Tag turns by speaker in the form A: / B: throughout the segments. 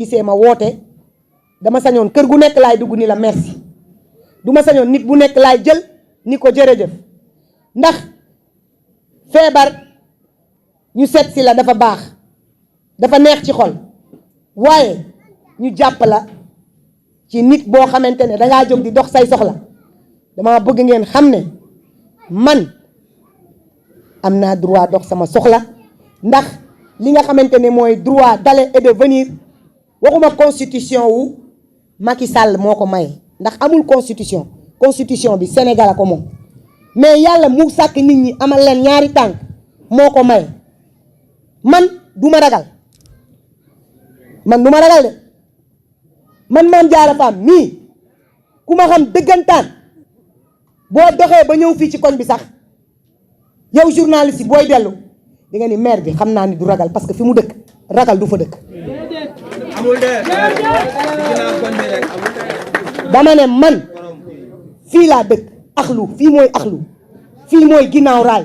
A: gisee ma woote dama sañoon kër gu nekk laay dugg ni la merci du ma sañoon nit bu nekk laay jël ni ko jërëjëf ndax feebar ñu seet si la dafa baax dafa neex ci xol waaye ñu jàpp la ci nit boo xamante ne dangaa jóg di dox say soxla dama bëgg ngeen xam ne man am naa droit dox sama soxla ndax li nga xamante ne mooy droit d'aller et de venir waxuma constitution wu Macky Sall moo ko maye ndax amul constitution bi Sénégal a ko moom mais yàlla mu sàkk nit ñi amal leen ñaari tànk moo ko maye man du ma ragal de man Mame Diarra Fam mii ku ma xam dëggantaan boo doxee ba ñëw fii ci koñ bi sax yow journaliste yi booy dellu di nga ni maire bi xam naa ni du ragal parce que fi mu dëkk ragal du fa dëkk. dama ne man fii laa dëkk axlu fii mooy axlu fii mooy ginnaaw raay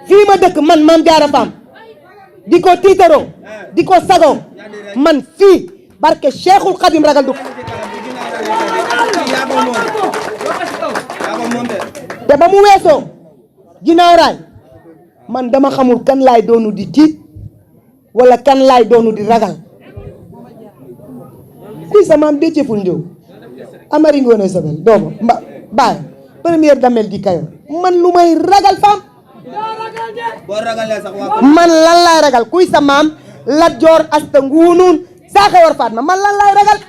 A: fii ma dëkk man Mame Diarra Fam di ko tiitaroo di ko sagoo man fii barke Cheikhul Khadim ragal du te ba mu weesoo ginnaaw raay man dama xamul kan laay doonu di tiit wala kan laay doonu di ragal kuy sa maam Déthié Fall Ndiaye Amari Ngoone Sobel doomu baay première damel di Kayoor man lu may ragal Fam man lan laay ragal kuy sa maam Lat Joor Asta Nguunuun saa xewar faat ma man lan laay ragal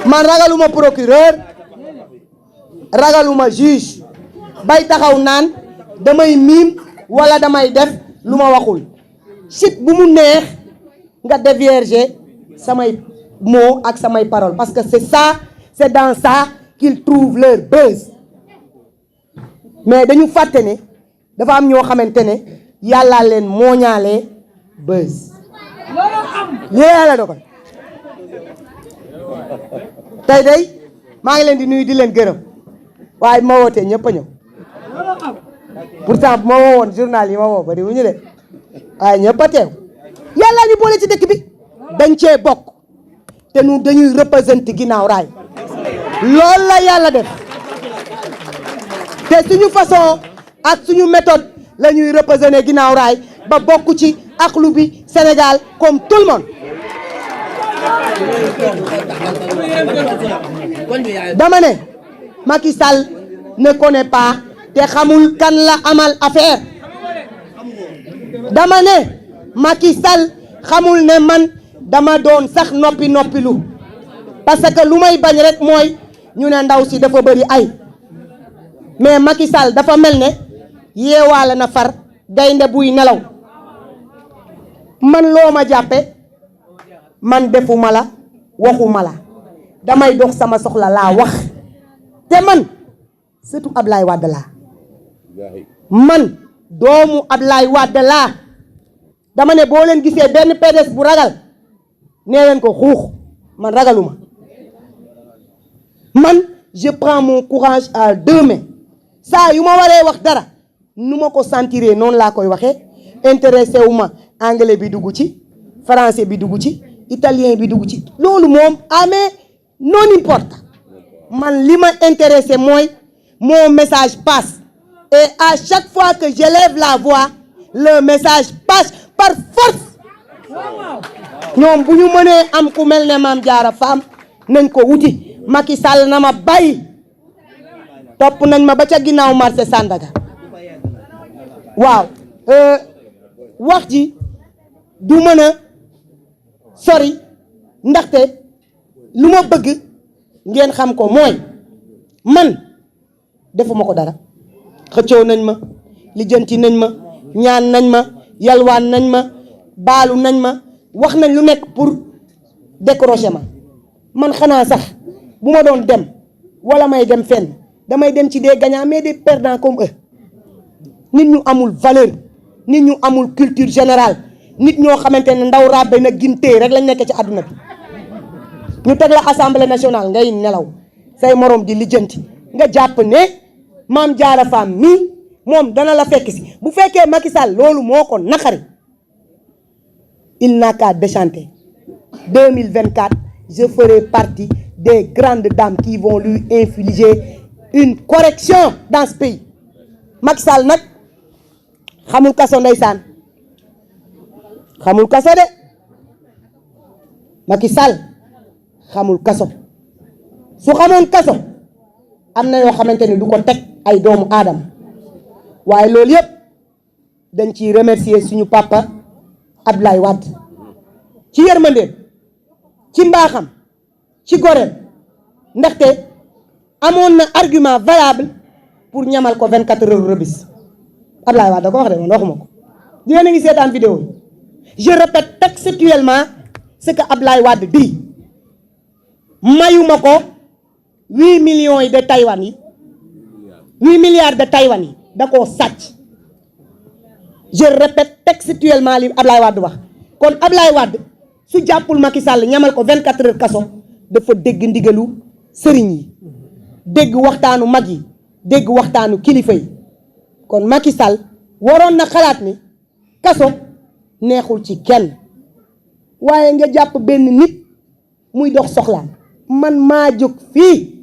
A: man ragaluma procureur ragaluma juge bay taxaw naan damay miim wala damay def lu ma waxul sit bu mu neex nga dévierger samay mots ak samay paroles parce que c'est dans ça qu'ils trouvent leur buzz mais dañu fàtte ne dafa am ñoo xamante ne yàllaa leen mooñaalee buzz lii yàlla dogal tey day maa ngi leen di nuyu di leen gërëm waaye ma wootee ñëpp a ñëw pourtant bu ma woowoon journal yi ma woo bari wu ñu de waaye ñëpp a teew yàlla ñu boole ci dëkk bi dañ cee bokk te nu dañuy représenter ginnaaw raay loolu la yàlla def te suñu façon ak suñu méthode la ñuy représenter ginnaaw raay ba bokk ci axlu bi Sénégal comme tout le monde dama ne Macky Sall ne connaît pas te xamul kan la amal affaire dama ne Macky Sall xamul ne man dama doon sax noppilu parce que lu may bañ rek mooy ñu ne ndaw si dafa bëri ay mais Macky Sall dafa mel ne yeewaale na far gaynde buy nelaw man loo ma jàppe man defuma la waxuma la damay dox sama soxla laa wax te man surtout Ablaye Wade laa man doomu Ablaye Wade laa dama ne boo leen gisee benn PDS bu ragal nee leen ko xuux man ragaluma man je prends mon courage à deux mains saa yu ma waree wax dara nu ma ko sentiree noonu laa koy waxee intéressé wu ma anglais bi dugg ci français bi dugg ci italien bi dugg ci loolu moom amee non importe man li ma intéressé mooy mon message passe et à chaque fois que j'élève la voix le message passe par force ñoom bu ñu mënee am ku mel ne Mame Diarra Fam nañ ko wuti Macky Sall na ma bàyyi topp nañ ma ba ca ginnaaw marché Sandaga waaw wax ji du mën a sori ndaxte lu ma bëgg ngeen xam ko mooy man defuma ko dara xëccoo nañ ma lijjanti nañ ma ñaan nañ ma yalwaan nañ ma baalu nañ ma wax nañ lu nekk pour décrocher ma man xanaa sax bu ma doon dem wala may dem fenn damay dem ci des gagnants mais des perdants comme eux nit ñu amul valeur nit ñu amul culture générale nit ñoo xamante ne ndaw ràbbe nag gintee rek lañ nekk ci àdduna bi ñu teg la assemblée nationale ngay nelaw say morom di lijjanti nga jàpp ne Mame Diarra Fam mii moom dana la fekk si bu fekkee Macky Sall loolu moo ko naqari il n'a qu'à déchanter 2024 je ferai partie des grandes dames qui vont lui infliger une correction dans ce pays. Macky Sall nag xamul kaso ndeysaan xamul kaso de Macky Sall xamul kaso su xamoon kaso am na yoo xamante ni du ko teg ay doomu aadama waaye loolu yëpp dañ ciy remercier suñu papa Abdoulaye Wade ci yërmandeem ci mbaaxam ci goreem ndaxte amoon na argument valable pour ñamal ko 24 heures rebis Abdoulaye Wade da ko wax de man waxuma ko dina ngi seetaan vidéo je répète textuellement ce que Abdoulaye Wade dit mayuma ko 8 millions yi de Taïwan yi 8 milliards de Taïwan yi da koo sàcc je répète textuellement li Abdoulaye Wade wax kon Abdoulaye Wade su jàppul Macky Sall ñamal ko 24 heures kaso dafa dégg ndigalu sëriñ yi dégg waxtaanu mag yi dégg waxtaanu kilifa yi kon Macky Sall waroon na xalaat ni kaso neexul ci kenn waaye nga jàpp benn nit muy dox soxlaam man maa jóg fii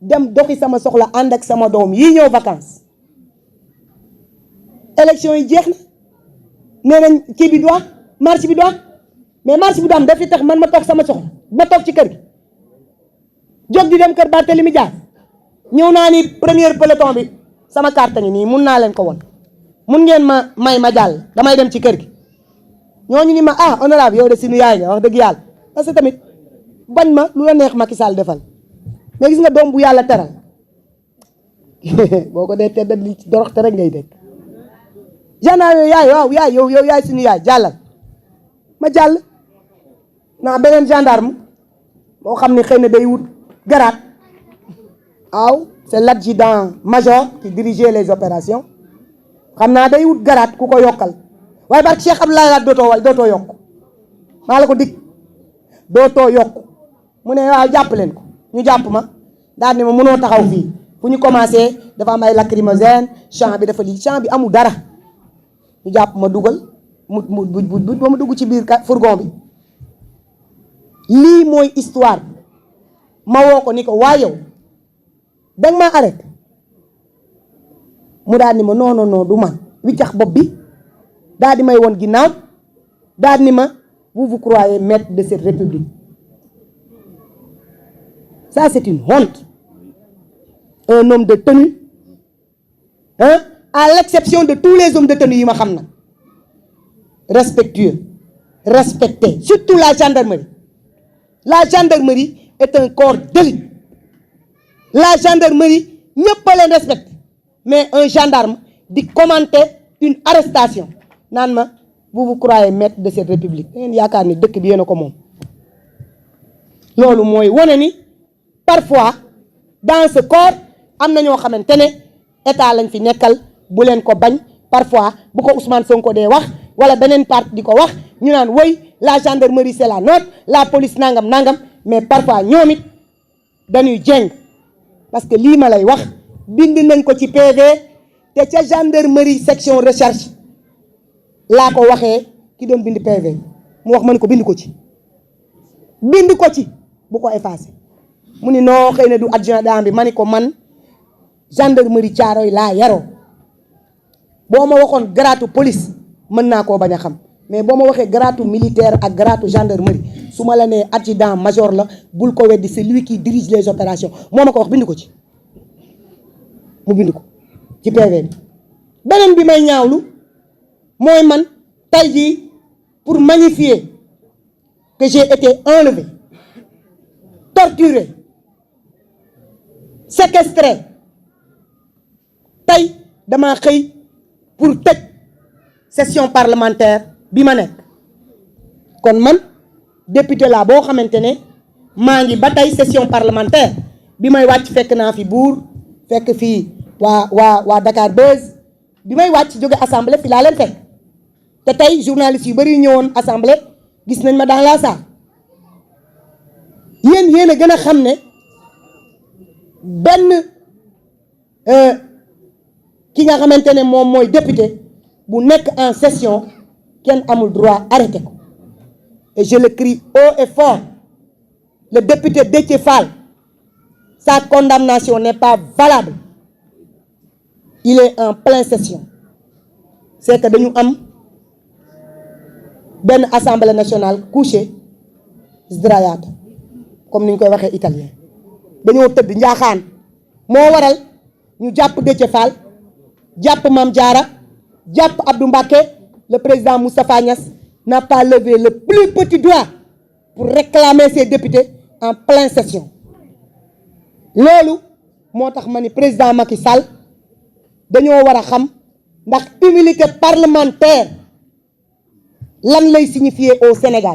A: dem doxi sama soxla ànd ak sama doom yi ñëw vacances élection yi jeex na nee nañ kii bi dox marche bi dox mais marche bi dox dafi tax man ma toog sama soxla ma toog ci kër gi jóg di dem kër Barthélémy Dias ñëw naa ni premier peloton bi sama carte ngi nii mun naa leen ko won mun ngeen ma may ma jàll damay dem ci kër gi ñooñu ni ma ah honorable yow de suñu yaay nga wax dëgg yàlla parce que tamit bañ ma lu la neex Macky Sall defal mais gis nga doom bu yàlla teral boo ko dee teddat li ci doroxte rek ngay dégg gendarme yooyu yaay waaw yaay yow yaay suñu yaay jàllal ma jàll naa beneen gendarme boo xam ne xëy na day wut garaat waaw c'est l'adjudant major qui dirigeait les opérations xam naa day wut garaat ku ko yokkal waaye barke Cheikh Abdoulaye Wade dootoo yokk maa la ko dig dootoo yokk mu ne waaw jàpp leen ko ñu jàpp ma daal ne ma mënoo taxaw fii fu ñu commencé dafa am ay lacrymogène champ bi dafa lii champ bi amul dara ñu jàpp ma dugal mu ba ma dugg ci biir fourgon bi lii mooy histoire ma woo ko ni ko waa yow danga maa arrêté mu daal ni ma non non non du man wiccax bopp bi daal di may woon ginnaaw daal ni ma vous vous croyez maître de cette république ça c'est une honte un homme de tenue hein à l'exception de tous les hommes de tenue yi ma xam nag respectueux respecté surtout la gendarmerie est un corps d'élite la gendarmerie ñëpp a leen respecté mais un gendarme di commenter une arrestation naan ma vous vous croyez maître de cette république da ngeen yaakaar ni dëkk bi yéen a ko moom loolu mooy wane ni parfois dans ce corps am na ñoo xamante ne état lañ fi nekkal bu leen ko bañ parfois bu ko Ousmane Sonko dee wax wala beneen parti di ko wax ñu naan woy la gendarmerie c'est la nôtre la police nangam nangam mais parfois ñoom it dañuy jeng parce que lii ma lay wax bind nañ ko ci PV te ca gendarmerie section recherche laa ko waxee ki doon bind PV mu wax ma ne ko bind ko ci bu ko effacé mu ni noo xëy na du adjudant bi ma ni ko man gendarmerie Thiaroye laa yaroo boo ma waxoon gratu police mën naa koo bañ a xam mais boo ma waxee gratu militaire ak gratu gendarmerie su ma la nee adjudant major la bul ko weddi c'est lui qui dirige les opérations moo ma ko wax bind ko ci mu bind ko ci PV bi beneen bi may ñaawlu mooy man tey jii pour magnifier que j'ai été enlevé torturé séquestré tey dama xëy pour tëj session parlementaire bi ma nekk kon man député laa boo xamante ne maa ngi ba tey session parlementaire bi may wàcc fekk naa fi Buur fekk fii waa Dakar Buzz bi may wàcc jóge assemblée fi laa leen fekk te tey journaliste yu bari ñëwoon assemblée gis nañ ma dans la salle yéen a gën a xam ne benn ki nga xamante ne moom mooy député bu nekk en session kenn amul droit arrêté ko et je le crie haut et fort, le député Déthié Fall, sa condamnation n'est pas valable. Il est en pleine session. C'est que dañu am benn assemblée nationale couché sdraiato comme ni ñu koy waxee italien dañoo tëdd njaaxaan moo waral ñu jàpp Déthié Fall jàpp Mame Diarra jàpp Abdou Mbacké. Le président Moustapha Niasse n'a pas levé le plus petit doigt pour réclamer ses députés en pleine session loolu moo tax ma ni président Macky Sall dañoo war a xam ndax immunité parlementaire lan lay signifier au Sénégal.